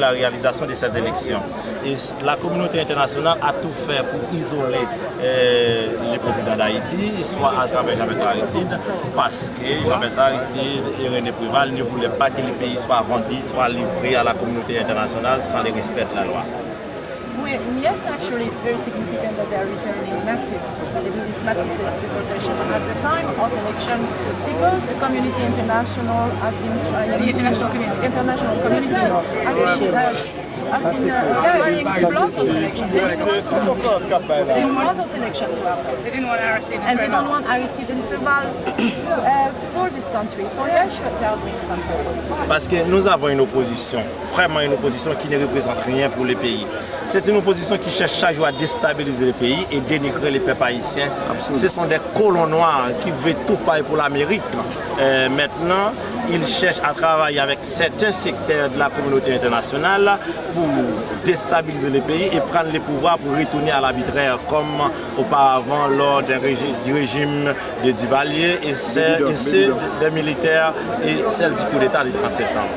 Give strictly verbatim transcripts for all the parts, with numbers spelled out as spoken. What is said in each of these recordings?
la réalisation de ces élections. Et la communauté internationale a tout fait pour isoler euh, le président d'Haïti, soit à travers Jean-Bertrand Aristide, parce que Jean-Bertrand Aristide et René Préval ne voulaient pas que le pays soit vendu, soit livré à la communauté internationale sans le respect de la loi. Well, yes, naturally, it's very significant that they are returning massive, they do this massive deportation at the time of election because the community international has been trying, the international community, international community has been uh, has been uh, trying to block this election. They didn't want this election to happen. They didn't want Aristide and they don't want Aristide and Préval uh, to rule this country. So yeah, sure, they are doing something. Parce que nous avons une opposition, vraiment une opposition qui ne représente rien pour le pays. C'est une opposition qui cherche chaque jour à déstabiliser le pays et dénigrer les peuples haïtiens. Ce sont des colons noirs qui veulent tout pareil pour l'Amérique. Euh, maintenant, ils cherchent à travailler avec certains secteurs de la communauté internationale pour déstabiliser le pays et prendre le pouvoir pour retourner à l'arbitraire comme auparavant lors d'un régi- du régime de Duvalier et, ceux- et ceux des militaires et celle du coup d'État du trente septembre.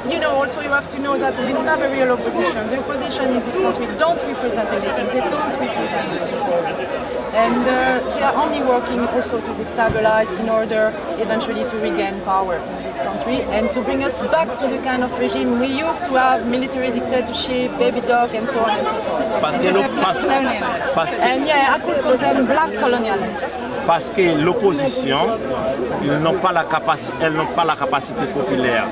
You know, also you have to know that we don't have a real opposition. The opposition in this country don't represent anything. They don't represent the people. And uh, they are only working also to destabilize in order eventually to regain power in this country and to bring us back to the kind of regime we used to have, military dictatorship, baby doc, and so on and so forth. Parce que le- parce- parce- And yeah, I could call them black colonialists. Parce que l'opposition, ils n'ont pas la capacité, elles n'ont pas la capacité populaire.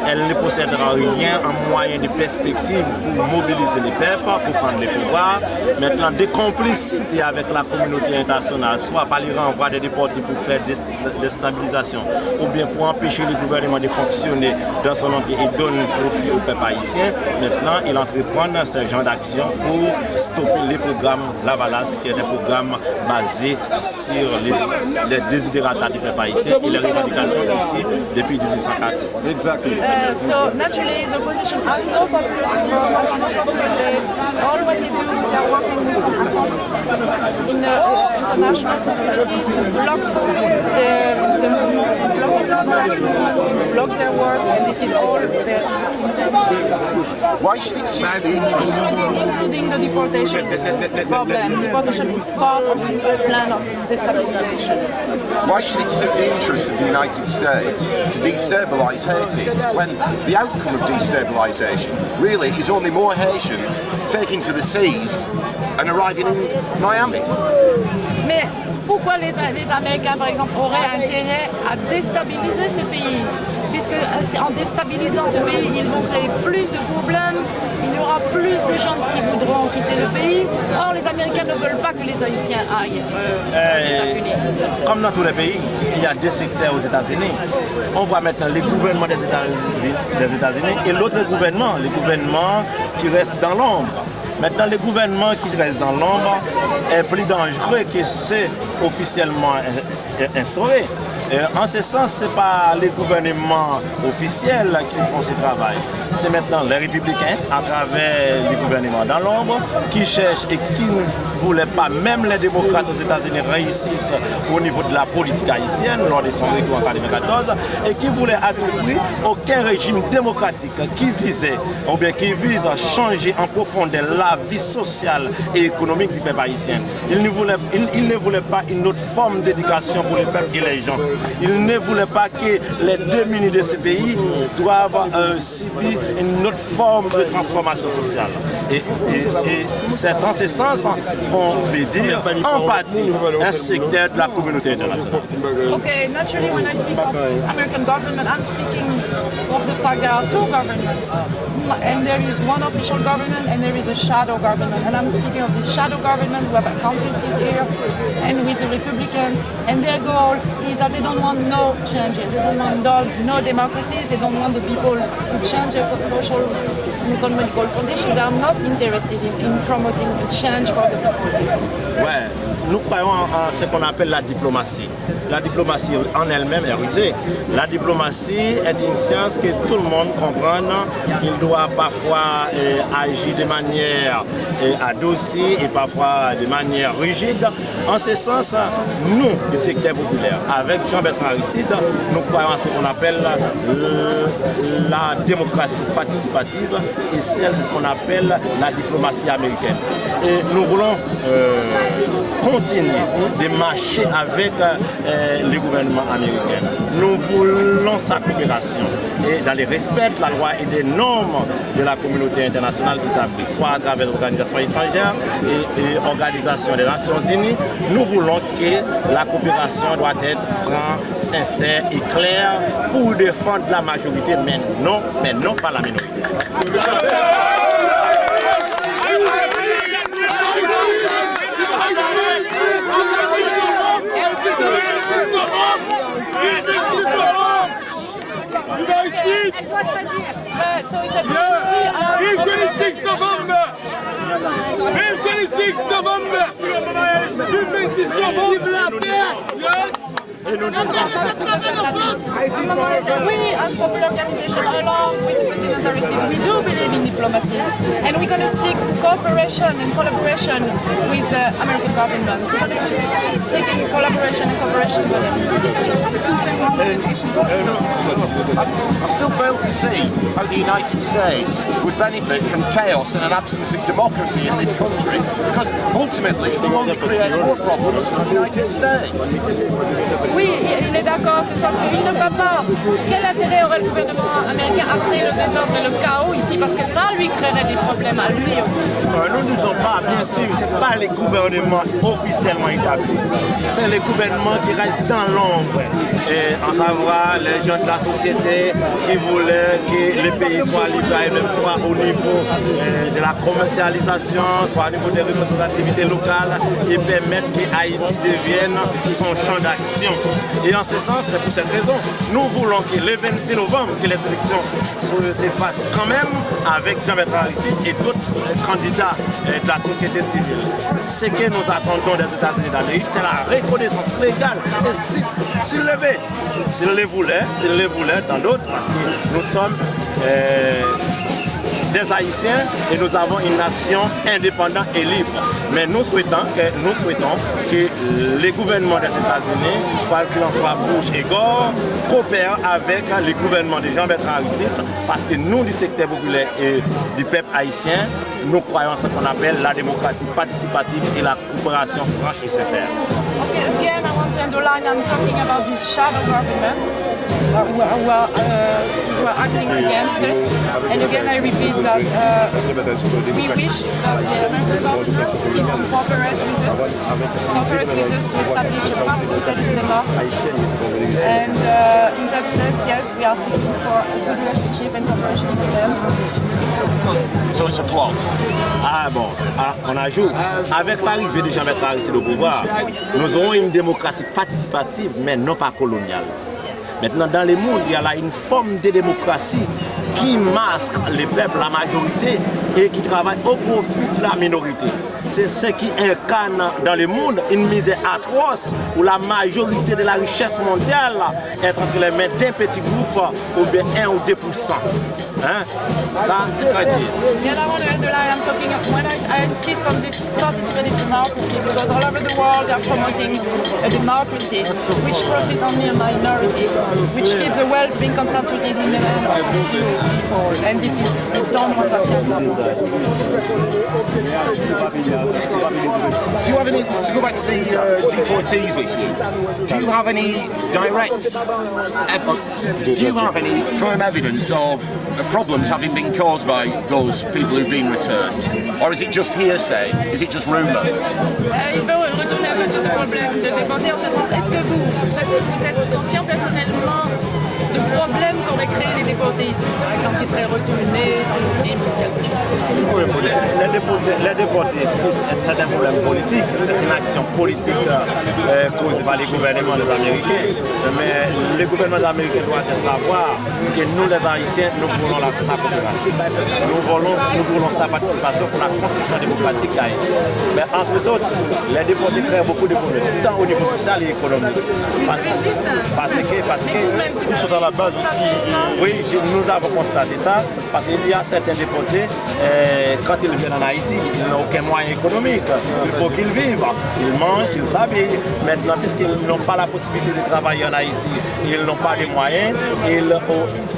Elles ne possèdent rien en moyen de perspective pour mobiliser les peuples, pour prendre le pouvoir. Maintenant, des complicités avec la communauté internationale, soit par les renvois des déportés pour faire dé- déstabilisation, ou bien pour empêcher le gouvernement de fonctionner dans son entier et donner profit au peuple haïtien. Maintenant, ils entreprennent ce genre d'action pour stopper les programmes Lavalas, qui est un programme basé sur les, les desiderata du peuple haïtien et les revendications ici depuis dix-huit cent quatre. Exactly. Uh, so naturally, the opposition has no popular support, has no popular base. All what they do, they are working with some accomplices in the uh, international community to block the, the movement, to block the movement, to block their work, and this is all their Why should it suit the interest? Including, including the deportation problem. Deportation is part of this plan of destabilization. Why should it suit the interest of the United States to destabilise Haiti when the outcome of destabilisation really is only more Haitians taking to the seas and arriving in Miami? Mais pourquoi les, les Américains, par exemple, auraient intérêt à déstabiliser ce pays ? Puisque euh, c'est en déstabilisant ce pays, ils vont créer plus de problèmes, il y aura plus de gens qui voudront quitter le pays. Or, les Américains ne veulent pas que les Haïtiens aillent euh, aux États-Unis. Comme dans tous les pays, il y a deux secteurs aux États-Unis. On voit maintenant le gouvernement des États-Unis des États-Unis et l'autre gouvernement, le gouvernement qui reste dans l'ombre. Maintenant, le gouvernement qui reste dans l'ombre est plus dangereux que ceux officiellement instaurés. Euh, en ce sens, ce n'est pas les gouvernements officiels qui font ce travail. C'est maintenant les républicains, à travers le gouvernement dans l'ombre, qui cherchent et qui ne voulaient pas, même les démocrates aux États-Unis réussissent au niveau de la politique haïtienne lors de son retour en quatre-vingt-quatorze, et qui voulaient à tout prix aucun régime démocratique qui visait ou bien qui vise à changer en profondeur la vie sociale et économique du peuple haïtien. Il ne voulait, il, il ne voulait pas une autre forme d'éducation pour le peuple et les gens. Il ne voulait pas que les démunis de ce pays doivent euh, subir une autre forme de transformation sociale. Et, et, et c'est en ce sens qu'on peut dire en partie un secteur de la communauté internationale. Okay, naturally, when I speak of American government, I'm speaking of the fact there are two governments. And there is one official government and there is a shadow government. And I'm speaking of this shadow government who have accomplices here and with the Republicans. And their goal is that they don't want no changes. They don't want no, no democracies. They don't want the people to change their social and economical conditions. They are not interested in, in promoting a change for the people. Ouais, nous croyons en, en ce qu'on appelle la diplomatie. La diplomatie en elle-même est rusée. La diplomatie est une science que tout le monde comprend. Il doit parfois euh, agir de manière euh, adoucie et parfois de manière rigide. En ce sens, nous, du secteur populaire, avec Jean-Bertrand Aristide, nous croyons à ce qu'on appelle euh, la démocratie participative. et celle de ce qu'on appelle la diplomatie américaine. Et nous voulons euh, continuer de marcher avec euh, le gouvernement américain. Nous voulons sa coopération et dans le respect de la loi et des normes de la communauté internationale établie, soit à travers les organisations étrangères et, et organisations des Nations Unies. Nous voulons que la coopération doit être franche, sincère et claire pour défendre la majorité, mais non, mais non pas la minorité. Viv twenty-six November! Viv twenty-six November! Viv twenty-six November! Yes! We, as Popular Organization, along with the President Aristide, we do believe in diplomacy, and we're going to seek cooperation and collaboration with the American government. We're going to seek collaboration and cooperation with them. I still fail to see how the United States would benefit from chaos and an absence of democracy in this country, because ultimately you only create more problems for the United States. Oui, il est d'accord, ce sens qu'il ne va pas. Quel intérêt aurait le gouvernement américain à créer le désordre et le chaos ici ? Parce que ça lui créerait des problèmes à lui aussi. Euh, nous ne disons pas, bien sûr, c'est pas le gouvernement officiellement établi. C'est le gouvernement qui reste dans l'ombre, et à savoir les gens de la société qui voulaient que le pays soit libre, et même soit au niveau euh, de la commercialisation, soit au niveau des représentativités locales, et permettre que Haïti devienne son champ d'action. Et en ce sens, c'est pour cette raison, nous voulons que le vingt-six novembre, que les élections se, se fassent quand même avec Jean-Bertrand Aristide et d'autres candidats euh, de la société civile. Ce que nous attendons des États-Unis d'Amérique, c'est la reconnaissance légale et si, s'il le veut, s'il le voulait, s'il le voulait, tant d'autres, parce que nous sommes euh, des Haïtiens et nous avons une nation indépendante et libre. Mais nous souhaitons que, nous souhaitons que le gouvernement des États-Unis, quoi qu'il en soit, Bush et Gore, coopère avec le gouvernement de Jean-Bertrand Aristide, parce que nous, du secteur populaire et du peuple haïtien, nous croyons en ce qu'on appelle la démocratie participative et la coopération franche et sincère. Okay, again, I want to underline, I'm talking about this shadow government uh, who, are, who, are, uh, who are acting against us. And again, I repeat that uh, we wish that the American government will cooperate with us, cooperate with us to establish a participative democracy. And uh, in that sense, yes, we are seeking for a good relationship and cooperation with them. So it's a plot. Ah bon, ah, on ajoute, avec l'arrivée de Jean-Bertrand Aristide au pouvoir, nous aurons une démocratie participative, mais non pas coloniale. Maintenant, dans le monde, il y a là une forme de démocratie qui masque le peuple, la majorité, et qui travaille au profit de la minorité. C'est ce qui incarne dans le monde une misère atroce où la majorité de la richesse mondiale est entre les mains d'un petit groupe ou bien un ou deux pour cent. Hein? Ça, c'est très dur. When I insist on this participative democracy because all over the world they are promoting a democracy which profit only a minority, which keep the wealth being concentrated in the hands of a few people. And this is, we don't want that kind of democracy. Do you have any, to go back to the uh, deportees issue, do you have any direct, ev- do you have any firm evidence of the problems having been caused by those people who've been returned? Or is it just hearsay? Is it just rumour? Euh, il veut retourner un peu sur ce problème de déportés. En ce sens, est-ce que vous, vous êtes, vous êtes conscient personnellement de problèmes qu'auraient créé les déportés ici, par exemple, qui seraient retournés dans le pays ou quelque chose comme ça? Les déportés, les déportés, c'est un problème politique, c'est une action politique euh, causée par les gouvernements des Américains. Mais le gouvernement américain doit savoir que nous, les Haïtiens, nous voulons la, sa coopération. Nous voulons, nous voulons sa participation pour la construction démocratique d'Haïti. Mais entre autres, les déportés créent beaucoup de problèmes, tant au niveau social et économique. Parce, parce que, parce que, ils sont à la base aussi. Oui, Nous avons constaté ça, parce qu'il y a certains déportés, euh, quand ils viennent en Haïti, ils n'ont aucun moyen économique. Il faut qu'ils vivent, ils mangent, ils s'habillent. Maintenant, puisqu'ils n'ont pas la possibilité de travailler en Haïti, ils n'ont pas de moyens, ils,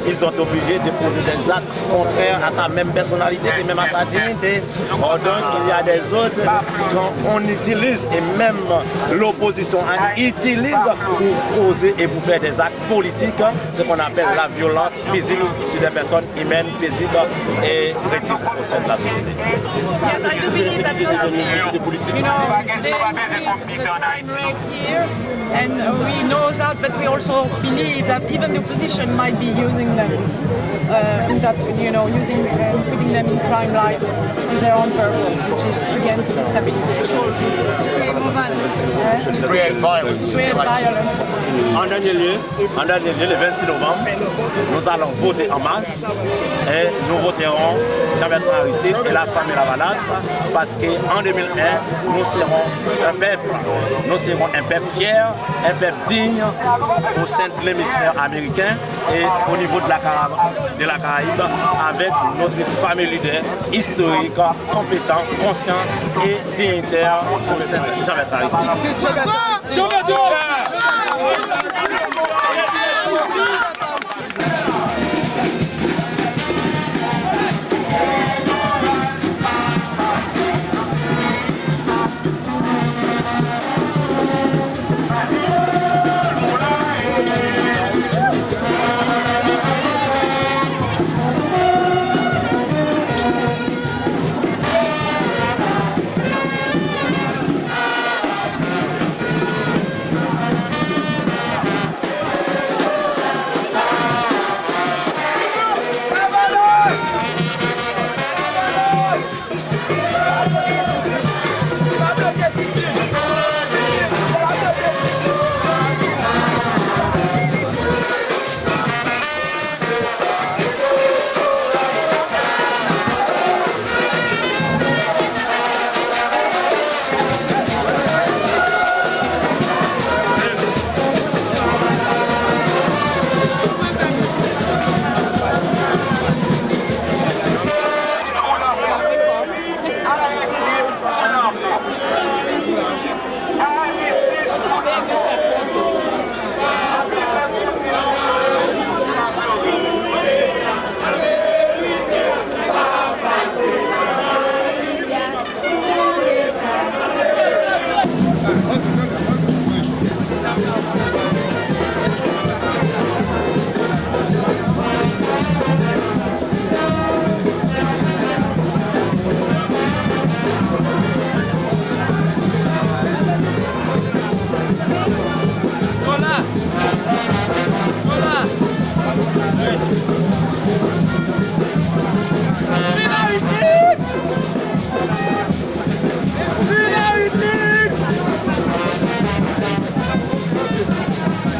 ils sont obligés de poser des actes contraires à sa même personnalité et même à sa dignité. Or, donc, il y a des autres qu'on on utilise, et même l'opposition hein, utilise pour causer et pour faire des actes politiques, ce qu'on appelle la violence physique sur des personnes humaines, paisibles et crédibles au sein de la société. Yes, I do believe that not only, you know, the increase in the crime rate here, and we know that, but we also believe that even the opposition might be using them, uh, in that, you know, using and putting them in crime life with their own purpose, which is against destabilization. To create violence. Create violence. En dernier lieu, en dernier lieu, le vingt-six novembre, nous allons voter en masse et nous voterons Jean-Bertrand Aristide et la famille Lavalas parce qu'en deux mille un, nous serons un peuple, nous serons un peuple fier, un peuple digne au sein de l'hémisphère américain et au niveau de la, Cara- de la Caraïbe avec notre fameux leader historique, compétent, conscient et dignitaire au sein de Jean-Bertrand Aristide.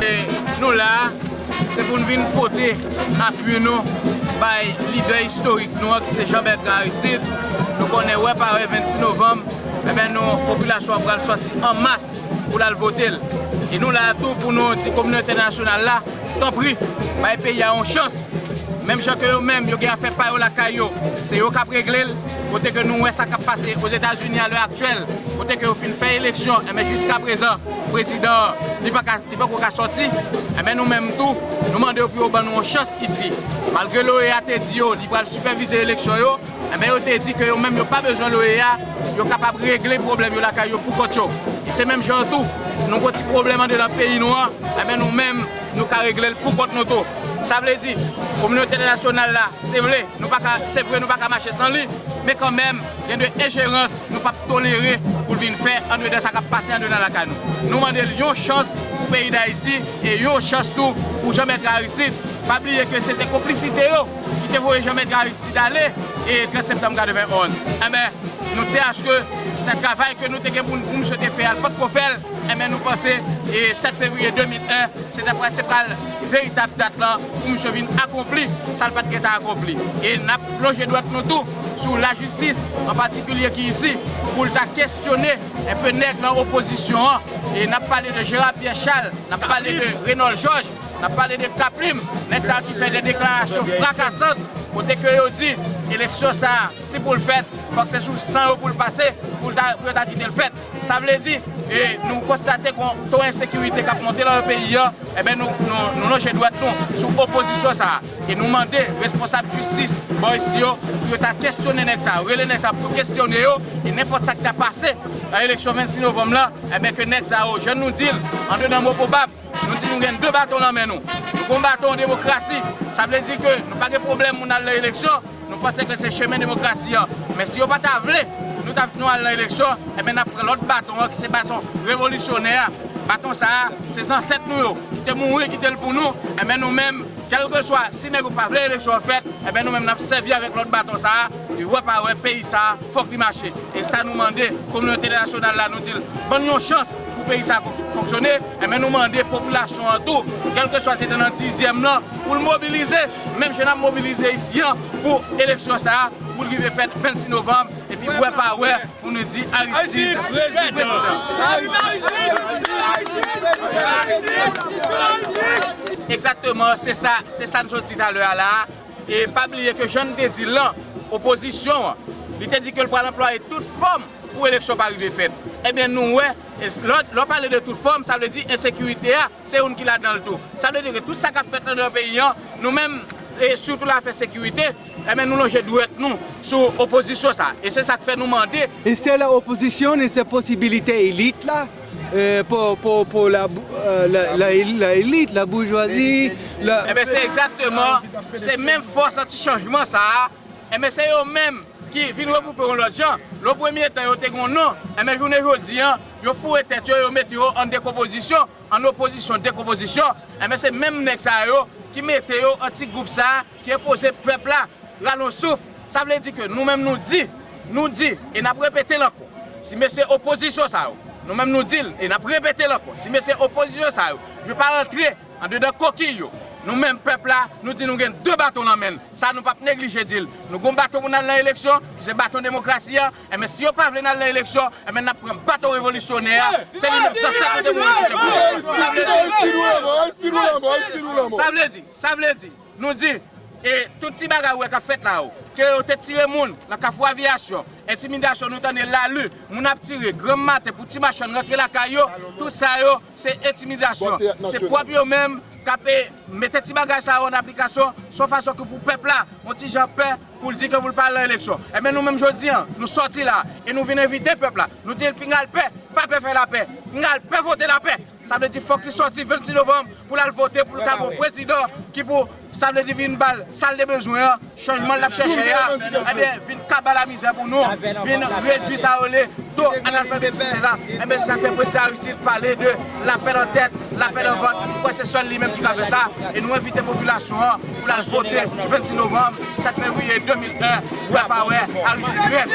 E nou la, se pou n vin pote apui nou bay lidè istorik nou an, ki se Jean Bertrand Aristide. Nou konnen wè pa wè, vennsis novanm, enben, nou, popilasyon an pral sòti an mas pou l al vote l. E nou la tou pou nou di kominote entènasyonal la, tanpri, bay peyi a yon chans. Menm jan ke yo menm, yo gen afè pa yo lakay yo, se yo k ap regle l. Kote ke nou wè sa k ap pase Ozetazini a lè aktyèl, kote ke yo fin fè eleksyon, enben, jiskaprezan, prezidan an, li pa ka, li poko ka sòti, enben, nou menm tou, nou mande yo pou yo ban nou yon chans isi. Malgre l'OEA te di yo, li pral sipèvize eleksyon yo, enben, yo te di ke yo menm, yo pa bezwen l'OEA, yo kapab regle pwoblèm yo lakay yo pou kont yo. E se menm jan an tou, si nou gon ti pwoblèm andedan peyi nou an, enben, nou menm, nou ka regle l pou kont nou tou. Sa vle di, kominote entènasyonal la, se vle, nou pa ka, se vre, nou pa ka mache san li, men kanmenm, gen de enjerans nou p ap tolere pou l vin fè andedan sa k ap pase andedan lakay nou. Nou mande l yon chans pou peyi Dayiti e yon chans tou pou Jean Bertrand Aristide. Pa bliye ke se te konplisite yo ki te voye Jean Bertrand Aristide ale e trant septanm katrevenn onz. Enben, nou te aske se travay ke nou te gen pou, pou misye te fè a, l pa t ko fè l. Enben, nou panse, e, sèt fevriye de mil en, se ta pral, se pral veritab dat lan pou misye vin akonpli sa l pa t gentan akonpli. E n ap lonje dwèt nou tou sou lajistis, an patikilye ki isi, pou l ta kesyone enpe nèg nan opozisyon an. E n ap pale de Gérard Pierre Charles, n ap pale de Renold Georges, N ap pale de Kaplim, nèg sa yo ki fè de deklarasyon frakasant, kote ke yo di, eleksyon sa a, si pou l fèt, fòk se sou san yo pou l pase, pou l ta, pou yo ta kite l fèt. Sa vle di, e, nou konstate gon to ensekirite k ap monte nan peyi a, enben, nou, nou, nou lonje dwèt nou sou opozisyon sa a. E nou mande responsab jistis bò isi yo pou yo ta kesyone nèg sa yo, rele nèg sa yo pou yo kesyone yo, e nenpòt sa ki ta pase nan eleksyon vennsis novanm lan, enben, ke nèg sa yo, jan nou di l, andedan mo pwobab, nou di nou gen de baton nan men nou. Nou gon baton demokrasi. Sa vle di ke nou pa gen pwoblèm moun al nan eleksyon. Nou panse ke se chemen demokrasi an. Men si yo pa ta vle nou ta, nou al nan eleksyon, enben, n ap pran lòt baton an ki se baton revolisyonè a. Baton sa a, se zansèt nou yo ki te mouri, kite l pou nou. Enben, nou menm, kèlkeswa si nèg yo pa vle eleksyon an fèt, enben, nou menm, n ap sèvi avèk lòt baton sa a. E wè pa wè, peyi sa a, fòk li mache. E sa nou mande kominote entènasyonal la, nou di l, ban n yon chans pou peyi sa a fonksyone. Enben, nou mande popilasyon an tou, kèlkeswa se te nan dizyèm lan, pou l mobilize, menm jan n ap mobilize isi an pou eleksyon sa a, pou l rive fèt vennsis novanm, epi wè pa wè, pou nou di Aristide prezidan. Egzakteman, se sa, se sa n sot di talè a la a. E pa bliye ke jan n te di l lan, opozisyon an, li te di ke l pral anplwaye tout fòm pou eleksyon pa rive fèt. Ebyen, nou wè, e lè, lè w pale de tout fòm, sa vle di ensekirite a, se youn ki ladan l tou. Sa vle di ke tout sa k ap fèt anndan peyi an, nou menm, e sitou afè sekirite, enben, nou lonje dwèt nou sou opozisyon sa. E se sa k fè nou mande. E se la opozisyon, e se posibilite elit la, e, pou, pou, pou la, e, la, la, la elit, la boujwazi, la. Enben, se egzakteman, se menm fòs anti-chanjman sa a, enben, se yo menm ki vin regwoupe yon lòt jan. Lè premye tan yo te gon non, enben, jounen jodi an, yo foure tèt yo, yo mete yo an dekonpozisyon, an opozisyon, dekonpozisyon. Enben, se menm nèg sa yo ki mete yo an ti gwoup sa a, ki enpoze pèp la rale yon souf. Sa vle di ke nou menm nou di, nou di, e n ap repete l ankò. Si mesye opozisyon sa yo, nou menm nou di l, e n ap repete l ankò. Si mesye opozisyon sa yo, yo pa rantre andedan kokiy yo, nou menm pèp la, nou di nou gen de baton nan men n. Sa nou p ap neglije di l. Nou gon baton pou n al nan eleksyon, ki se baton demokrasi a. Enben, si yo pa vle n al nan eleksyon, enben, n ap pran baton revolisyonè a. Se li menm zansèt nou te mouri pou te pran. Sa vle di, sa vle di, sa vle di, nou di, e tout ti bagay ou wè k ap fèt la yo, ke yo te tire moun nan Kafou Aviyasyon, entimidasyon nou tande lari, moun ap tire granm maten pou ti machann rantre lakay yo, tout sa yo, se entimidasyon. Se pwòp yo menm k ap, e, mete ti bagay sa yo an aplikasyon, se yon fason ke pou pèp la, yon ti jan pè, pou l di ke pou l pa al nan eleksyon. Enben, nou menm jodi an, nou sòti la, e nou vin envite pèp la. Nou di l pinga l pè, pa pè fè lapè. Pinga l pè vote lapè. Sa vle di fòk li sòti vennsis novanm pou l al vote, pou l ka gon prezidan ki pou, sa vle di vin ba l sa l te bezwen an, chanjman l ap chèche a, ebyen, vin kaba lamizè pou nou, vin redui sa yo rele to analfabetis la. Enben, se sa k fè prezidan Aristide pale de lapè nan tèt, lapè nan vant. M kwè se sèl li menm ki ka fè sa. E nou envite popilasyon an pou l al vote vennsis novanm, sèt fevriye de mil en. Wè pa wè, Aristide rèd.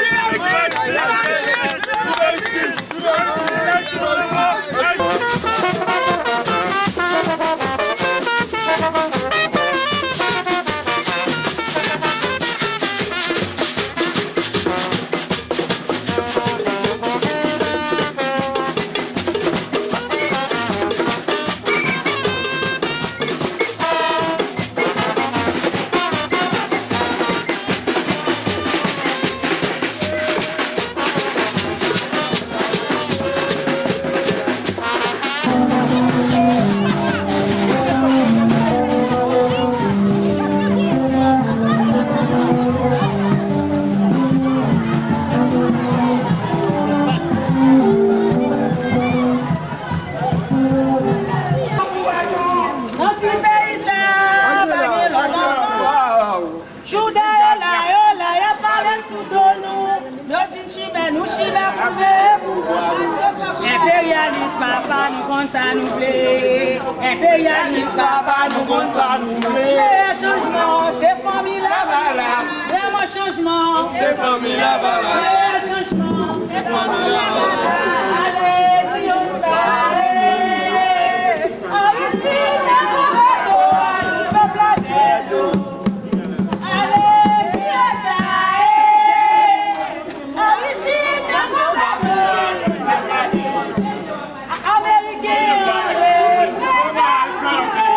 Nan ti peyi sa, pa gen lòt ankò. Jou dèyè la yo la, y ap pale sou do nou. Yo di n chimè, nou chimè pou veye pou. Enperyalis papa, nou konn sa nou vle. Enperyalis papa, nou konn sa nou vle. Lè chanjman, se fanmi Lavalas. Vrèman chanjman. Se fanmi Lavalas. Lè chanjman, se fanmi Lavalas. Ale, di yo sa ye. Aristide, nou vle yo, tout pèp la vle yo. Ale, di yo sa ye. Aristide, nou vle yo, tout pèp la vle yo. Ameriken an vle, nou va kanpe.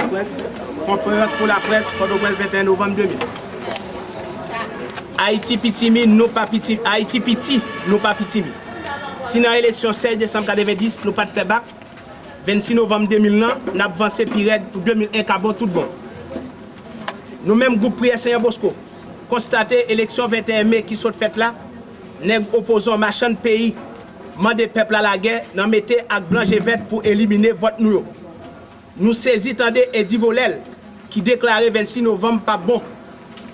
Konferans pou laprès, Pòtoprens, venteyen novanm de mil. Ayiti pitimi, nou pa piti, Ayiti piti, nou pa pitimi. Si nan eleksyon sèz desanm katrevenndis, nou pa t fè bak, vennsis novanm de mil lan, n ap vanse pi rèd pou de mil en ka bon tout bon. Nou menm gwoup Priyè Senyè Bosco, konstate eleksyon venteyen me ki sot fèt la, nèg opozan machann peyi mande pèp la lagè nan mete ak blan je vèt pou elimine vòt nou yo. Nou sezi tande Eddy Volel ki deklare vennsis novanm p ap bon.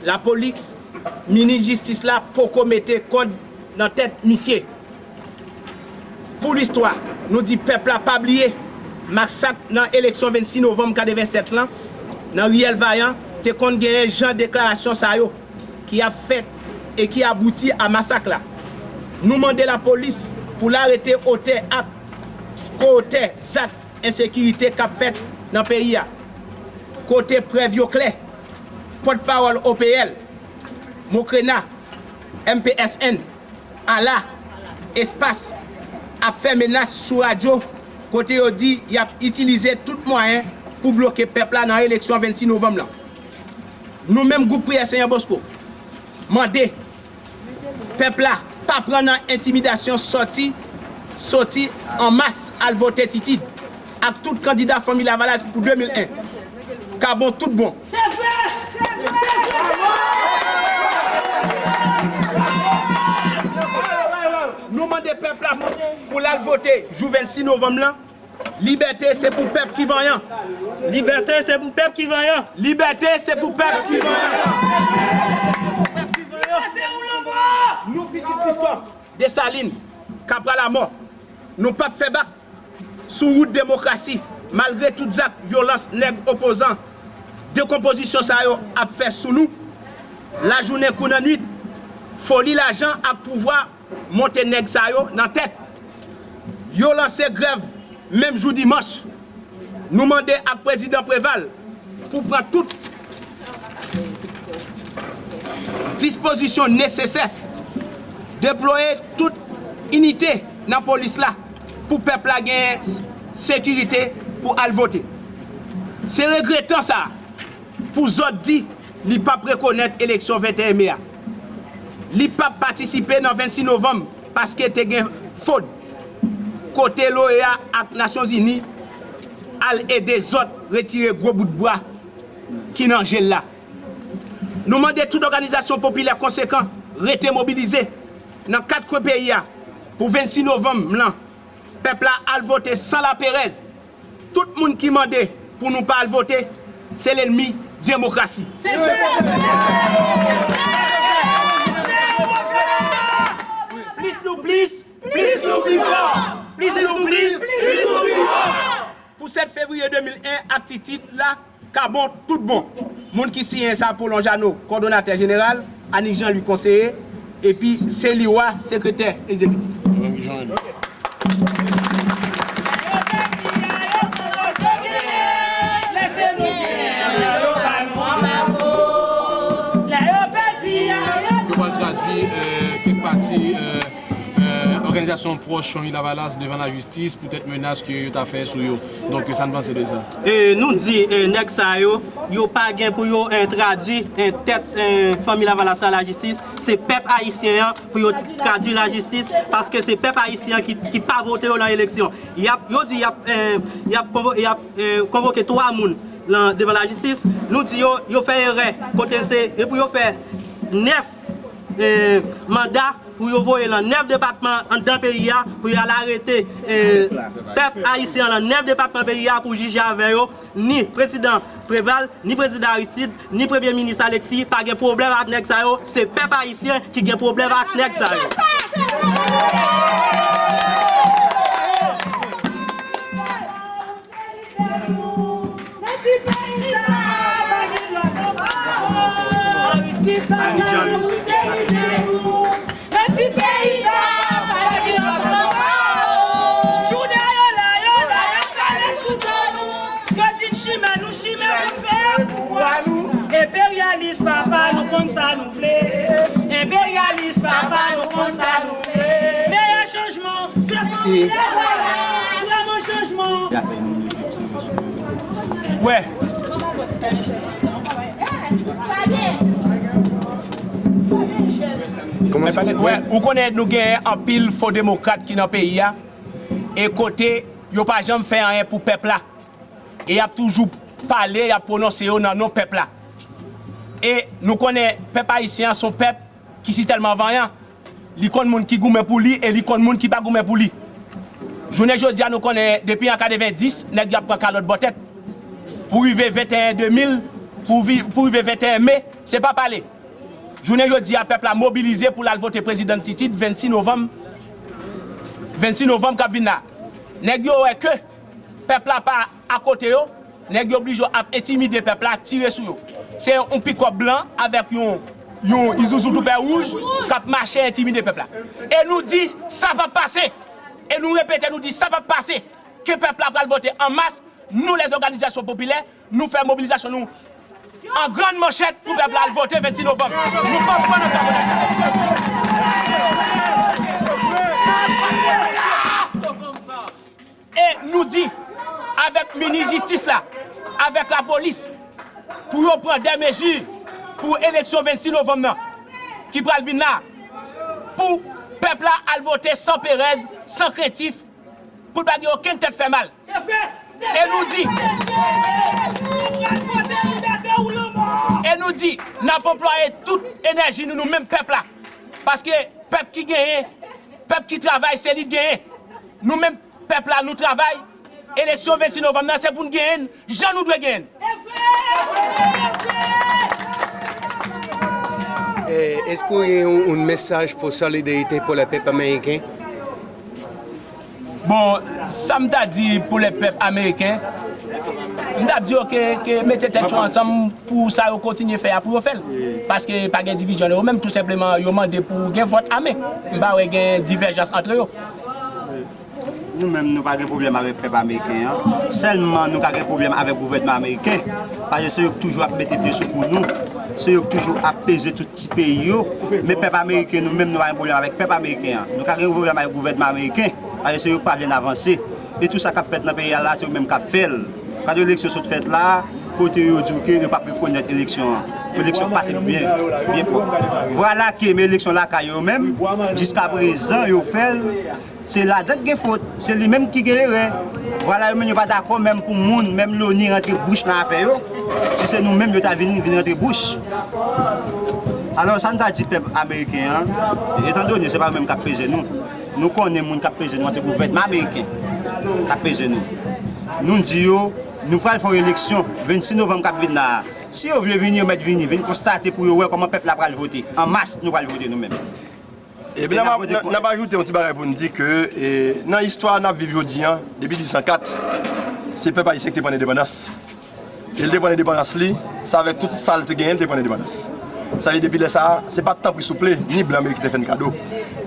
Lapolis, minis jistis la poko mete kòd nan tèt misye. Pou listwa, nou di pèp la pa bliye masak nan eleksyon vennsis novanm katrevensèt lan, nan Riyèl Vayan, te konn genyen jan deklarasyon sa yo ki ap fèt e ki abouti a masak la. Nou mande lapolis pou l arete otè ak ko-otè zak ensekirite k ap fèt nan peyi a. Kote prèv yo klè, pòtpawòl O P L, Mokrena, M P S N, Ala, Espas ap fè menas sou radyo kote yo di y ap itilize tout mwayen pou bloke pèp la nan eleksyon vennsis novanm lan. Nou menm gwoup Priyè Senyè Bosco mande pèp la pa pran nan entimidasyon, sòti, soti an mas al vote Titid ak tout kandida Fanmi Lavalas pou de mil en. Ka bon tout bon. Se vre! Se vre! Nou mande pèp la pou l al vote jou vennsis novanm lan. Libète se pou pèp ki vanyan. Libète se pou pèp ki vanyan. Libète se pou pèp ki vanyan. Nou pitit Kristòf Desalin, k ap pran lamò. Nou p ap fè bak sou wout demokrasi, malgre tout zak vyolans nèg opozan dekonpozisyon sa yo ap fè sou nou. Lajounen kou nan nwit, foli lajan ak pouvwa monte nèg sa yo nan tèt. Yo lanse grèv menm jou dimanch. Nou mande ak Prezidan Preval pou pran tout dispozisyon nesesè, deplwaye tout inite nan polis la pou pèp la genyen sekirite pou al vote. Se regretan sa pou Zòt di li p ap rekonèt eleksyon venteyen me a. Li p ap patisipe nan vennsis novanm paske te gen fwod. Kote l'OEA ak Nasyonzini al ede Zòt retire gwo bout bwa ki nan je l la. Nou mande tout òganizasyon popilè konsekan rete mobilize nan kat kwen peyi a pou vennsis novanm lan. Pèp la al vote san laperèz. Tout moun ki mande pou nou pa al vote, se lènmi demokrasi. Se vre! Plis nou plis, plis nou pi fò! Plis nou plis, plis nou pi fò! Pou sèt fevriye de mil en ak Titid la, ka bon, tout bon. Moun ki siyen sa, Paul Jeannot, kòdonatè jeneral, Annick Jean Louis, konseye, epi Célie Roy, sekretè egzekitif. Yo pral tradui, euh, kèk pati, euh, euh, òganizasyon pwòch Fanmi Lavalas devan lajistis poutèt menas ke yo ta fè sou yo. Donk, sa n panse de sa? E, nou di, e, nèg sa yo, yo pa gen pou yo, e, tradui, e, tèt, e, Fanmi Lavalas la lajistis. Se pèp ayisyen an pou yo tradui lajistis, paske se pèp ayisyen an ki, ki pa vote yo nan eleksyon. Y ap, yo di y ap, e, y ap konvo-, y ap, e, konvoke twa moun lan, devan lajistis. Nou di yo, yo fè erè, kote se, e pou yo fè nèf, e, manda pou yo voye lan nèf depatman anndan peyi a, pou y al arete, e, pèp ayisyen an lan nèf depatman peyi a pou jije avè yo, ni prezidan Preval, ni prezidan Aristide, ni premye minis Alexis, pa gen pwoblèm ak nèg sa yo, se pèp ayisyen ki gen pwoblèm ak nèg sa yo. Nan ti peyi sa, pa gen lòt ankò. Arisid pa nan nou, se lidè nou. Nan ti peyi sa, pa gen lòt ankò. Jouda yo la, yo la, y ap pale sou do nou. Yo di n chimè, nou chimè pou n fè pouvwa nou. Enperyalis papa, nou konn sa nou vle. Enperyalis papa, nou konn sa nou vle. Meyè chanjman, se fanmi Lavalas. Vrèman chanjman. Wè, Kòman sa? Wè, ou konnen nou gen anpil fo demokrat ki nan peyi a, e kote yo pa janm fè anyen pou pèp la. E y ap toujou pale, y ap pwononse yo nan non pèp la. E nou konnen pèp ayisyen an se yon pèp ki si tèlman vanyan. Li konn moun ki goumen pou li e li konn moun ki pa goumen pou li. Jounen jodi a, nou konnen depi an katrevenndis, nèg yo ap pran kalòt bò tèt. Pou rive venteyen de mil, pou vi-, pou rive venteyen me, se pa pale. Jounen jodi a, pèp la mobilize pou l al vote prezidan Titid vennsis novanm, vennsis novanm k ap vin la. Nèg yo wè ke pèp la pa akote yo, nèg yo oblije ap entimide pèp la, tire sou yo. Se yon pikòp blan avèk yon, yon Isuzu toupe wouj k ap mache entimide pèp la. E nou di, sa p ap pase. E nou repete, nou di, sa p ap pase. Ke pèp la pral vote an mas, nou, lèzòganizasyon popilè, nou fè mobilizasyon nou an grann manchèt pou pèp la al vote vennsis novanm. Nou p ap pran nan kòmanse. E nou di, avèk minis jistis la, avèk lapolis, pou yo pran de mezi pou eleksyon vennsis novanm nan, ki pral vin la, pou pèp la al vote san perèz, san krentif, pou l pa gen okenn tèt fè mal. E nou di, e nou di, n ap anplwaye tout enèji nou, nou menm pèp la. Paske pèp ki genyen, pèp ki travay, se li k genyen. Nou menm pèp la, nou travay. Eleksyon vennsis novanm nan, se pou n genyen l jan nou dwe genyen l. Eh, est-ce que vous avez un, un message pour solidarité pour le peuple américain? Bon, sa m ta di pou lè pèp ameriken, m t ap di yo ke, ke mete tèt yo ansanm pou sa yo kontinye fè a, pou yo fè l. Paske pa gen divizyon nan yo menm, tou senpleman, yo mande pou gen vòt ame. M pa wè gen divèjans antre yo. Nou menm, nou pa gen pwoblèm avèk pèp ameriken an. Sèlman, nou ka gen pwoblèm avèk gouvènman ameriken. Paske se yo k toujou ap mete pye sou kou nou. Se yo k toujou ap peze tout ti peyi yo. Men pèp ameriken, nou menm, nou pa gen pwoblèm avèk pèp ameriken an. Nou ka gen pwoblèm avèk gouvènman ameriken. Paske se yo k pa vle n avanse. E tou sa k ap fèt nan peyi a la, se yo menm k ap fè l. Gade eleksyon sot fèt la, kote yo di w ke yo p ap rekonèt eleksyon an. Eleksyon pase byen, byen pwòp. Vwala ke, men eleksyon lakay yo menm, jiskaprezan, yo fè l. Se ladan k gen fot, se li menm ki gen erè. Vwala yo menm yo pa dakò menm pou moun, menm loni rantre bouch nan afè yo. Si se nou menm yo ta vin, vin rantre bouch. Alò sa n ta di pèp ameriken an, etandone se pa yo menm k ap peze nou, nou konnen moun k ap peze nou an se gouvènman ameriken k ap peze nou. Nou di yo, nou pral fè yon eleksyon vennsis novanm k ap vin la a. Si yo vle vini, yo mèt vini, vin konstate pou yo wè kòman pèp la pral vote. An mas, nou pral vote nou menm. Epi n ap, n ap ajoute yon ti bagay pou n di ke e, nan istwa n ap viv jodi an, depi diz san kat, se pèp ayisyen ki te pran endepandans. E l te pran endepandans li, se avèk tout sa l te genyen l te pran endepandans. Sa vle di depi lè sa a, se pa t tanpri souple, ni blan ameriken te fè n kado.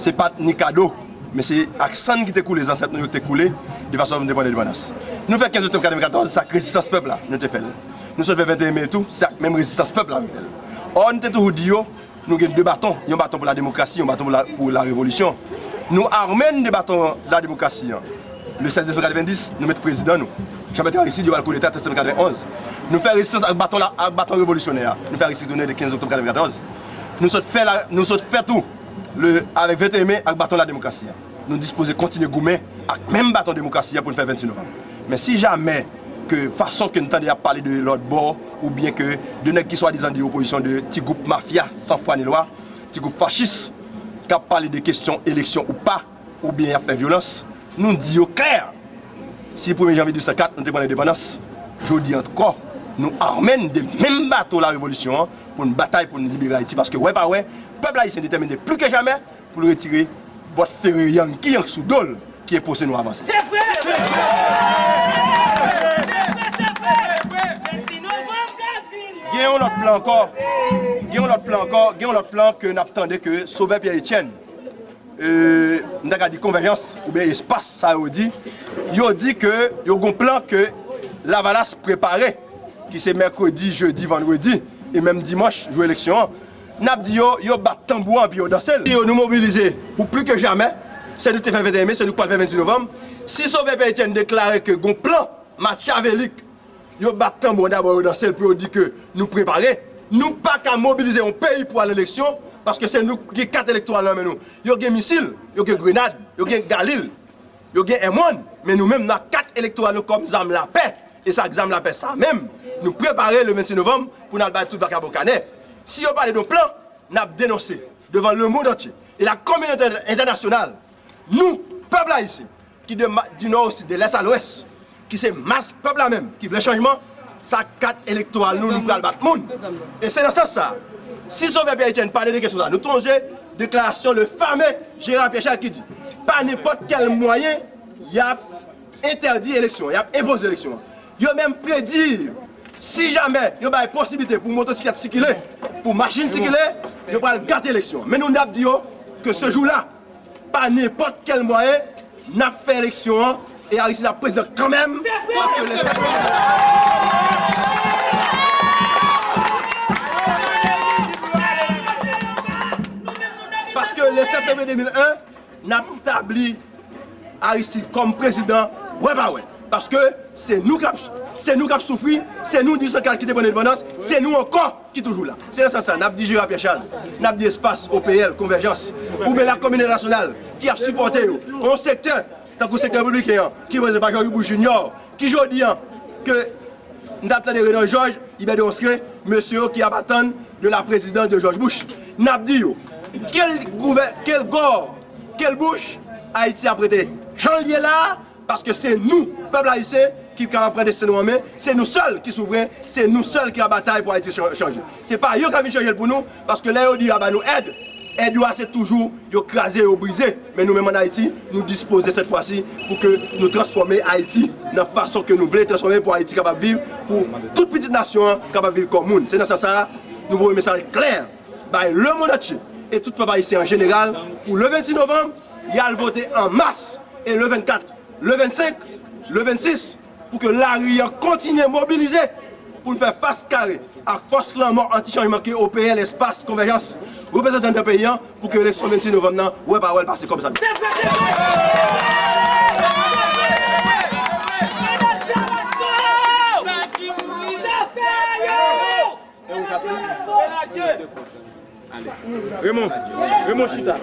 Se pa t ni kado, men se ak sann ki te koule, zansèt nou yo ki te koule, de fason pou n te pran endepandans. Nou fè kenz oktòb katrevenkatòz, se ak rezistans pèp la nou te fè l. Nou sot fè venteyen me tou, se ak menm rezistans pèp la nou fè l. Ò, nou te toujou di yo, nou gen de baton, yon baton pou la demokrasi, yon baton pou la, pou la revolisyon. Nou arme n de baton la demokrasi an. Le sèz desanm katrevenndis, nou met prezidan nou, Jean Bertrand Aristide, yo al koudeta trant septanm katrevenonz. Nou fè rezistans ak baton la, ak baton revolisyonè a. Nou fè Aristide tounen le kenz oktòb katrevenkatòz. Nou sot fè la, nou sot fè tou le, avèk venteyen me ak baton la demokrasi an. Nou dispoze kontinye goumen ak menm baton demokrasi an pou n fè vennsis novanm. Men si jamè ke fason ke n tande y ap pale de lòt bò, oubyen ke de nèg ki swadizan di opozisyon de ti gwoup mafya san fwa ni lwa, ti gwoup fachis, k ap pale de kesyon eleksyon ou pa, oubyen y ap fè vyolans, nou di yo klè, si premye janvye diz san kat nou te pran lendepandans, jodi ankò, nou arme n de menm bato larevolisyon an pou n batay pou n libere Ayiti, paske wè pa wè, pèp ayisyen detèmine pli ke jamè pou l retire bòt fere yanki an k sou do l ki enpoze nou avanse. Se vre! Se vre, se vre! Vennsis novanm k ap vini la! Gen yon lòt plan ankò. Gen yon lòt plan ankò. Gen yon lòt plan ke n ap tande ke Sovè Pyè Etyèn, e, m ta ka di Konvèjans oubyen Espas, sa yo di. Yo di ke yo gon plan ke Lavalas prepare, ki se mèkredi, jedi, vandredi, e menm dimanch, jou eleksyon an. N ap di yo, yo bat tanbou an, epi yo danse l. Di yo, nou mobilize pou pli ke jamè. Se nou ki te fè venteyen me, se nou k pral fè vennsis novanm. Si Sovè Pyè Etyèn deklare ke gon plan makyavelik Yo bat tanbou an dabò, yo danse l pou yo di ke nou prepare. Nou pa ka mobilize yon peyi pou al eleksyon, paske se nou ki gen kat elektoral nan men nou. Yo gen misil, yo gen grenad, yo gen galil, yo gen M one, men nou menm, n a kat elektoral nou kòm zam lapè. E sa k zam lapè sa menm, nou prepare le vennsis novanm pou n al bay tout vakabon kanè. Si yo pale de yon plan, n ap denonse devan lemonn antye e la kominote entènasyonal. Nou, pèp ayisyen, ki de ma-, di nò o sid, de lès a lwès, ki se mas pèp la menm, ki vle chanjman, sa kat elektoral nou, nou pral bat moun. E se nan sans sa, si Sovè Pierre Etienne pale de kesyon sa, nou sonje deklarasyon le fame Gérard Pierre Charles ki di, pa nenpòt kèl mwayen, y ap entèdi eleksyon, y ap enpoze eleksyon. Yo menm predi, si jamè yo bay posiblite pou motosiklèt sikile, pou machin sikile, yo pral gate eleksyon. Men nou, n ap di yo ke se jou la, pa nenpòt kèl mwayen, n ap fè eleksyon an e Aristide ap prezidan kanmenm, paske lè sèt paske lè sèt fevriye de mil en, n ap tabli Aristide kòm prezidan wè pa wè. Paske se nou k ap, se nou k ap soufri, se nou dizuit san kat ki te pran lendepandans, se nou ankò ki toujou la. Se nan sans sa, n ap di Gérard Pierre Charles, n ap di Espas, O P L, Konvèjans, oubyen lakominote entènasyonal ki ap sipòte yo, yon sektè tankou sektè repibliken an, ki reprezante pa George Bush Junior, ki jodi an, ke m t ap tande Renan Georges, Hubert Demonstré, mesye yo ki ap atann de la présidence de George Bush. N ap di yo, quelle gouvè-, quelle gorge, quelle bouche Ayiti ap rete jan l ye la a, paske se nou, pèp ayisyen, ki kapab pran desten nou an men, se nou sèl ki souvren, se nou sèl ki ap batay pou Ayiti chan-, chanje. Se pa yo k ap vin chanje l pou nou, paske lè yo di y ap ba nou èd, èd yo a se toujou yo kraze, yo brize. Men nou menm ann Ayiti, nou dispoze sèt fwa si pou ke nou transfòme Ayiti nan fason ke nou vle transfòme pou Ayiti kapab viv, pou tout pitit nasyon an kapab viv kòm moun. Se nan sans sa a, nou voye mesaj klè bay lemonn antye e tout pèp ayisyen an jeneral pou le vennsis novanm, y al vote an mas e le vennkat, le vennsenk, le vennsis, pou ke lari an kontinye mobilize pou n fè fas kare ak fòs lanmò anti-chanjman ke O P L, Espas, Konvèjans reprezante anndan peyi an, pou ke eleksyon vennsis novanm nan, wè pa wè l pase kòm sa. Raymond, Raymond chita.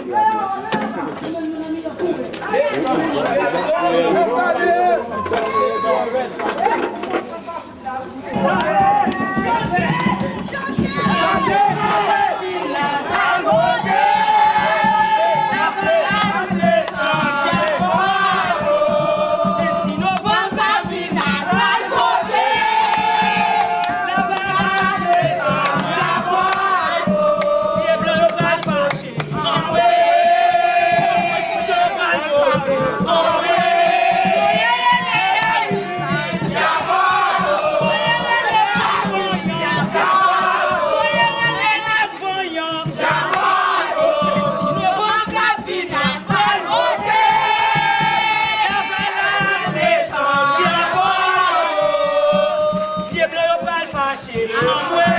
Vye blan yo pral fache. Anmwe!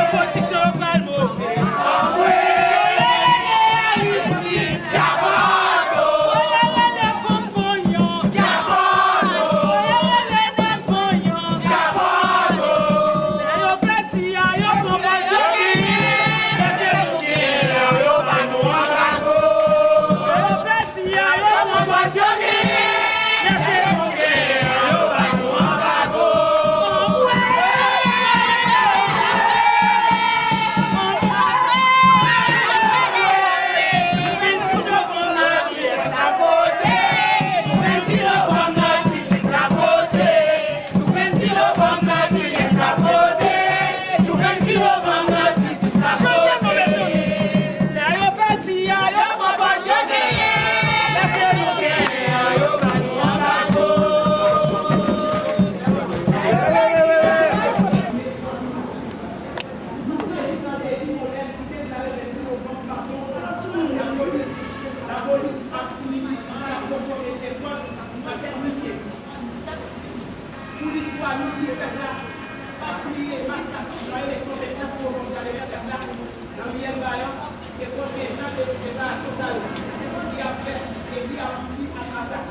Opozisyon yo pral move. Anmwe! Yo rele Aristide. Djabado! Yo rele fanm vanyan. Djabado! Yo rele nèg vanyan. Djabado! Lè yo pèdi a, yo pran pòz yo genyen. Lè se nou genyen an, yo ba nou anbago. Lè yo pèdi a, yo pran pòz yo genyen. Lè se nou genyen an, yo ba nou anbago. Anmwe! Anmwe! Jou vennsis novanm nan, kiyès k ap vote? Jou vennsis novanm nan, Titid k ap vote. Jou vennsis novanm nan, kiyès k ap vote? Jou vennsis novanm nan, Titid k ap vote. Lè yo pèdi a, yo pran pòz yo genyen. Lè se nou genyen an, yo ba nou anbago. Lapolis ap itilize sa pou fòme etwal nan tèt misye. Pou listwa nou di pèp la, pa bliye masak nan eleksyon vennkat novanm sa, le vennkat la, nan Riyèl Vayan, se kontenjan de preparasyon sa yo ki ap fèt epi abouti ak masak.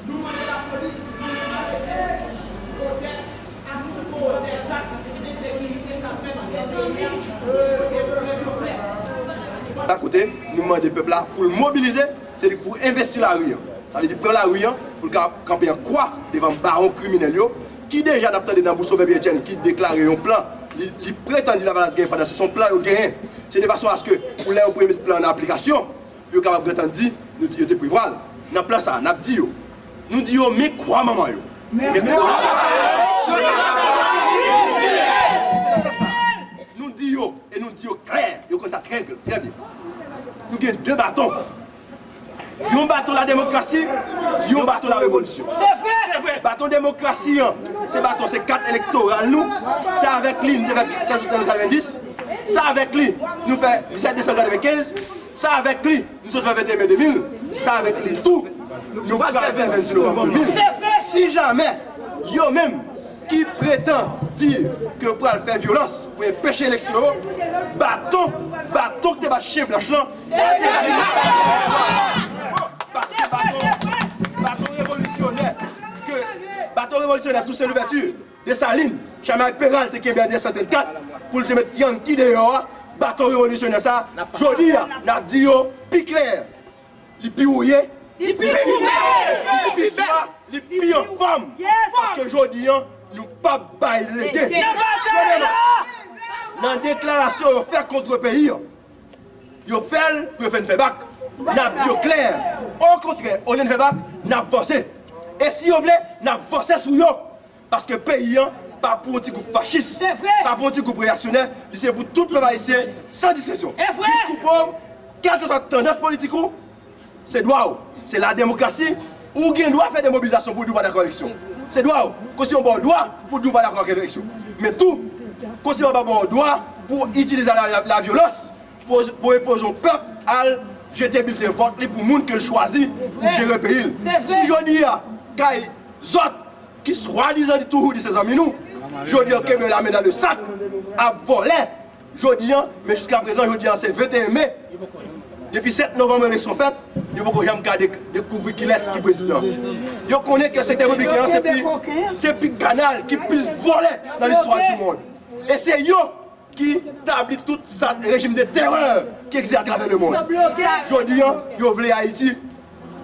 Nou mande lapolis pou yo arete Sa kote nou mande pèp la pou l mobilize, se li pou envesti lari an. Sa vle di pran lari an pou l ka kanpe an kwa devan bawon kriminèl yo, ki deja n ap tande nan bouch Sovè Pierre Etienne ki deklare yon plan, li, li pretann di Lavalas genyen pandan se se yon plan yo genyen. Se de fason aske pou lè yo pou yo met plan an aplikasyon, pou yo kapab gentan di, nou, yo te prevwa l. Nan plan sa, n ap di yo, nou di yo, men kwa manman yo. Men kwa manman yo. Se nan sans sa. Nou di yo, e nou di yo klè, yo konn sa trè, trè byen. Nou gen de baton. Yon baton la demokrasi, yon baton la revolisyon. Se vre. Baton demokrasi an, se baton, se kat elektoral nou. Se avèk li, nou te fè sèz septanm katrevenndis. Se avèk li, nou fè disèt desanm katrevenkenz. Se avèk li, nou sot fè venteyen me de mil. Se avèk li tou, nou pral fè vennsis novanm de mil. Si jamè, yo menm, ki pretann di ke yo pral fè vyolans pou enpeche eleksyon yo, baton, baton ki te bat chen blanch lan, se li. Paske baton, baton revolisyonè, ke baton revolisyonè Toussaint Louverture, Desalin, Chamail Péralte te kenbe an mil nèf san trannkat pou l te met Yankee deyò a, baton revolisyonè sa, jodi a, n ap di yo pi klè, li pi wouye, li pi koupe, li pi swa, li pi anfòm. Paske jodi an, nou p ap bay lege. Tande non. Nan deklarasyon yo fè kont peyi an, yo fè l pou yo fè n fè bak. N ap di yo klè. Okontrè, olye n fè bak, n ap vanse. E si yo vle, n ap vanse sou yo. Paske peyi an pa pou yon ti gwoup fachis, pa pou yon ti gwoup reyaksyonè, li se pou tout pèp ayisyen san distenksyon. Rich kou pòv, kèlkeswa tandans politik ou, se dwa w, se la demokrasi, ou gen dwa fè de mobilizasyon pou w di w pa dakò ak eleksyon. Se dwa w, konstitisyon ba w dwa pou w di w pa dakò ak eleksyon. Men tou, konstitisyon pa ba w dwa pou w itilize la, la, lavyolans pou, pou enpoze yon pèp al jete bilten vòt li pou moun ke l chwazi pou jere peyi l. Si jodi a, kay zòt ki swadizan di toujou di se zanmi nou, jodi an kenbe lame nan le sak, ap vòlè. Jodi an, men jiskaprezan, jodi an se venteyen me. Depi sèt novanm eleksyon fèt, yo poko janm ka dek-, dekouvri kilès ki prezidan. Yo konnen ke sektè repibliken an se pi, se pi kanal ki plis vòlè nan listwa di mond. E se yo ki tabli tout sa rejim de terè ki egziste atravè lemonn. Jodi an, yo vle Ayiti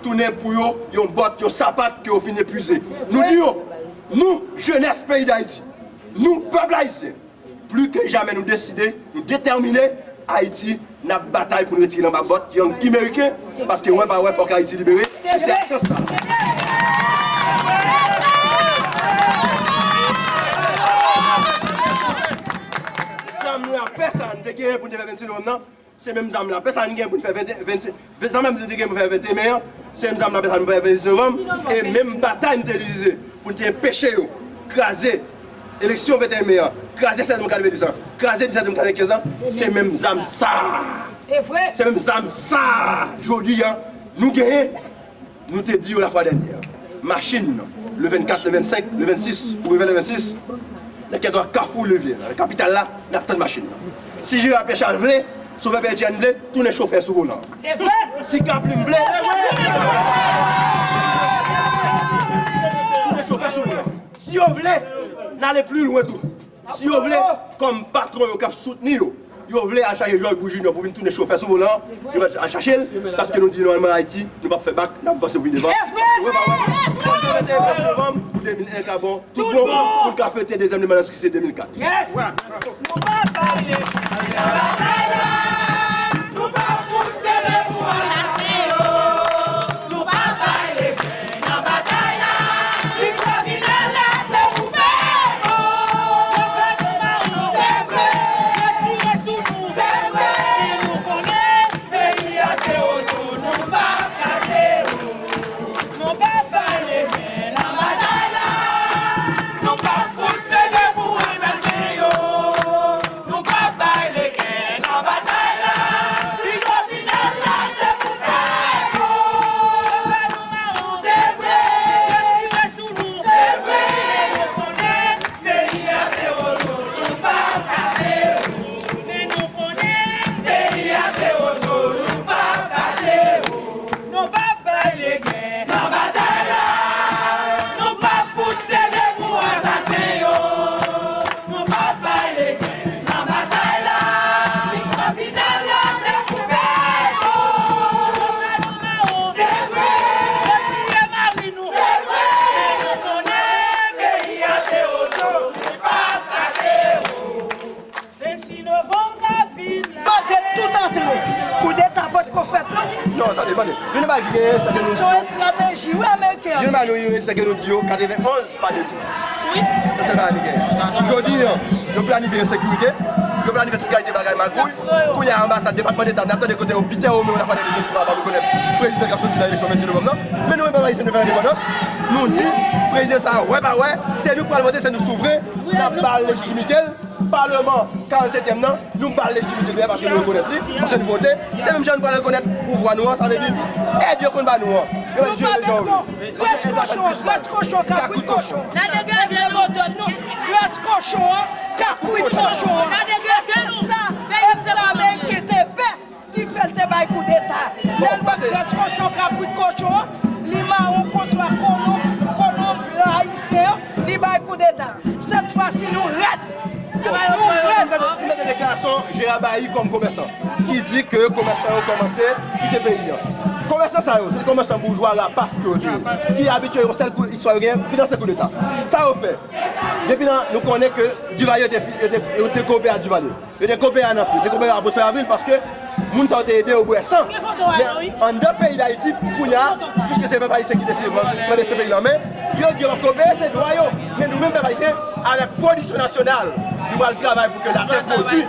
tounen pou yo yon bòt, yon sapat ke yo fin epuize. Nou di yo, nou, jenès peyi Dayiti, nou, pèp ayisyen, pli ke jamè nou deside, nou detèmine, Ayiti, n ap batay pou n retire l anba bòt Yankee meriken, paske wè pa wè, fòk Ayiti libere, e se ak sans sa. Zam lapè sa n te genyen pou n te fè vennsis novanm nan, se menm zam lapè sa n gen pou n fè vennsis, zam lapè n te gen pou fè venteyen me an, se menm zam lapè sa n fè vennsis novanm, e menm batay n te itilize pou n te enpeche yo kraze eleksyon venteyen me an, kraze sèz septanm katrevenndis an, kraze disèt septanm katrevenkenz an, se menm zam sa. Se vre. Se menm zam sa. Jodi a, nou genyen, nou te di yo lafwa dènyè. Machin nan, le vennkat, le vennsenk, le vennsis, ou rive le vennsis, nan kètwa Kafou Levye, nan kapital la, n ap tann machin nan. Si Jera Pyè Chal vle, Sovè Pyè Etyenn vle, tounen chofè sou volan. Se vre. Si Kaplim vle, tounen chofè sou volan. Si yo vle, n ale pli lwen tou. Si yo vle, kòm patwon yo k ap soutni yo, yo vle al chache Jòj Bouch Jinyò pou vin tounen chofè sou volan, yo mèt al chache l, paske nou di nòmalman Ayiti, nou p ap fè bak, n ap vanse pi devan. Paske wè pa wè, fòk yo mete vennsis novanm pou de mil en ka bon, tout bon, pou n ka fete dezyèm lendmen ki se de mil kat. Yes! Nou p ap bay lege nan batay la. Nou p ap fout sele pou asasen yo. Nou p ap bay lege nan batay la. Vikwa final la, se pou pèp. Yo fè nou mal, se vre. Yo tire sou nou, se vre. Men nou konnen, peyi a se wozo, nou p ap kraze yo. Nou p ap bay lege nan batay la. Nou p ap fout sele pou asasen yo. Nou p ap bay lege nan batay la. Tande, youn nan bagay ki genyen, se ke nou di yo, estrateji, wi, ameriken an. Youn nan bagay nou genyen, se ke nou di yo, katrevenn-onz pa depi. Wi. Sa se bagay nou genyen. Jodi an, yo planifye ensekirite, yo planifye tout kalite bagay magouy. Kounye a, anbasad, Depatman Deta, n ap tande kote yo, Peter Romeo, la fwa de pou pa rekonèt prezidan k ap soti nan eleksyon venndis novanm nan. Men nou menm, pèp ayisyen, nou fè endepandans. Nou di, prezidan sa a, wè pa wè, se nou k pral vote, se nou souvren, n ap ba l lejitimite l. Palman karannsetyèm nan, nou ba l lejitimite li a paske nou rekonèt li, paske nou vote. Se menm jan nou pral rekonèt pouvwa nou an, sa vle di èd yo konn ba nou an. Yo mèt jere jan yo vle. Gras kochon an, gras kochon, kapwit kochon an. Gade gade nou. Gras kochon an, kapwit kochon an. Gade gade nou. E sa, e sa Ameriken te pè. Ki fè l te bay koudeta. Lè l wè gras kochon, kapwit kochon an, li mawon konswa kolon, kolon blan ayisyen an, li bay koudeta. Sèt fwa si nou rèd. Nou rèd. Si nou tande deklarasyon Gérard Bailly kòm komèsan, ki di ke komèsan yo kòmanse kite peyi an. Komèsan sa yo, se komèsan boujwa rapas ke yo te ye, ki abitye yon sèl kou, istwa yo genyen, finanse koudeta. Sa yo fè. Depi nan, nou konnen ke Duvalier te, te, te, te koopere ak Duvalier. Yo te koopere a Nanfri, yo te koopere a Prosper Avril paske moun sa yo te ede yo bwè san. Men anndan peyi Dayiti, kounye a, piske se pèp ayisyen ki deside pran, pran desten peyi l an men, yo di yo p ap koopere, se dwa yo. Men nou menm pèp ayisyen, avèk pwodiksyon nasyonal, nou pral travay pou ke latè pwodui,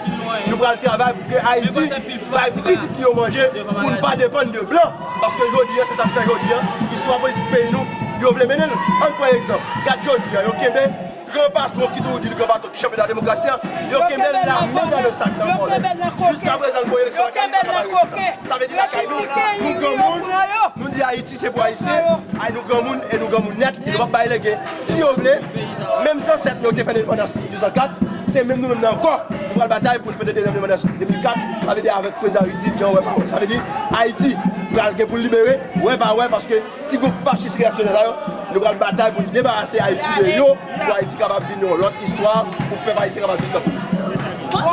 nou pral travay pou ke Ayiti bay pitit li yo manje, pou n pa depann de blan. Paske jodi a, se sa k fè jodi a, istwa politik peyi nou, yo vle mennen l. Ann pran egzanp, gad jodi a, yo kenbe gran patwon ki toujou di l gran patwon ki chanpyon de la demokrasi an, yo kenbe l la men nan le sak nan vòlè. Jiska prezan, l gon eleksyon lakay li, li pa ka bay rezilta. Sa vle di lakay nou, nou granmoun, nou di Ayiti se pou Ayisyen, ay nou granmoun e nou granmoun nèt, e nou p ap bay lege. Si yo vle, menm zansèt nou yo te fè lendepandans de san kat, se menm nou menm nan ankò. Nou pral batay pou n fete dezyèm lendepandans de mil kat, sa vle di avèk prezidan Aristide, jan w wè pa wè. Sa vle di Ayiti pral gen pou l libere, wè pa wè, paske ti gwoup fachis reyaksyonè sa yo, nou pral batay pou n debarase Ayiti de yo, pou Ayiti kapab vin yon lòt istwa, pou pèp ayisyen kapab viv tankou.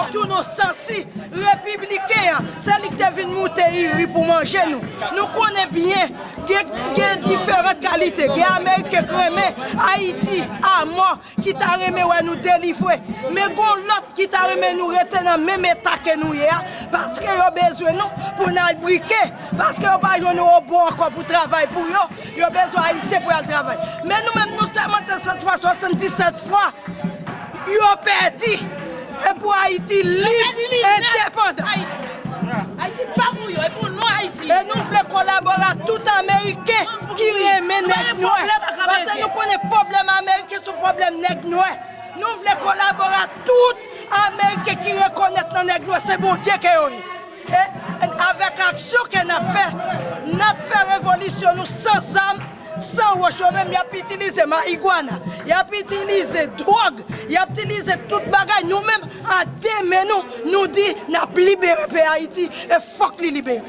Tou nou sansi, repibliken an, se li ki te vin moute iri pou manje nou. Nou konnen byen, gen, gen diferan kalite. Gen Ameriken k renmen Ayiti amò, ki ta renmen wè nou delivre. Men gon lòt ki ta renmen nou rete nan menm eta ke nou ye a, paske yo bezwen nou pou n al brike, paske yo pa jwenn wobo ankò pou travay pou yo, yo bezwen Ayisyen pou y al travay. Men nou menm nou sèmante sèt fwa, swasanndisèt fwa, yo pèdi. E pou Ayiti lib, endepandan. Ayiti pa pou yo, e pou nou Ayiti. E nou vle kolabore ak tout Ameriken ki renmen nèg nwè. Paske nou konnen pwoblèm Ameriken se yon pwoblèm nèg nwè. Nou vle kolabore ak tout Ameriken ki rekonèt nan nèg nwè se Bondye ke yo ye. E avèk aksyon ke n ap fè, n ap fè revolisyon nou san zam, san wòch. Yo menm y ap itilize marigwana, y ap itilize dwòg, y ap itilize tout bagay. Nou menm, a de men nou, nou di n ap libere peyi Ayiti e fòk li libere.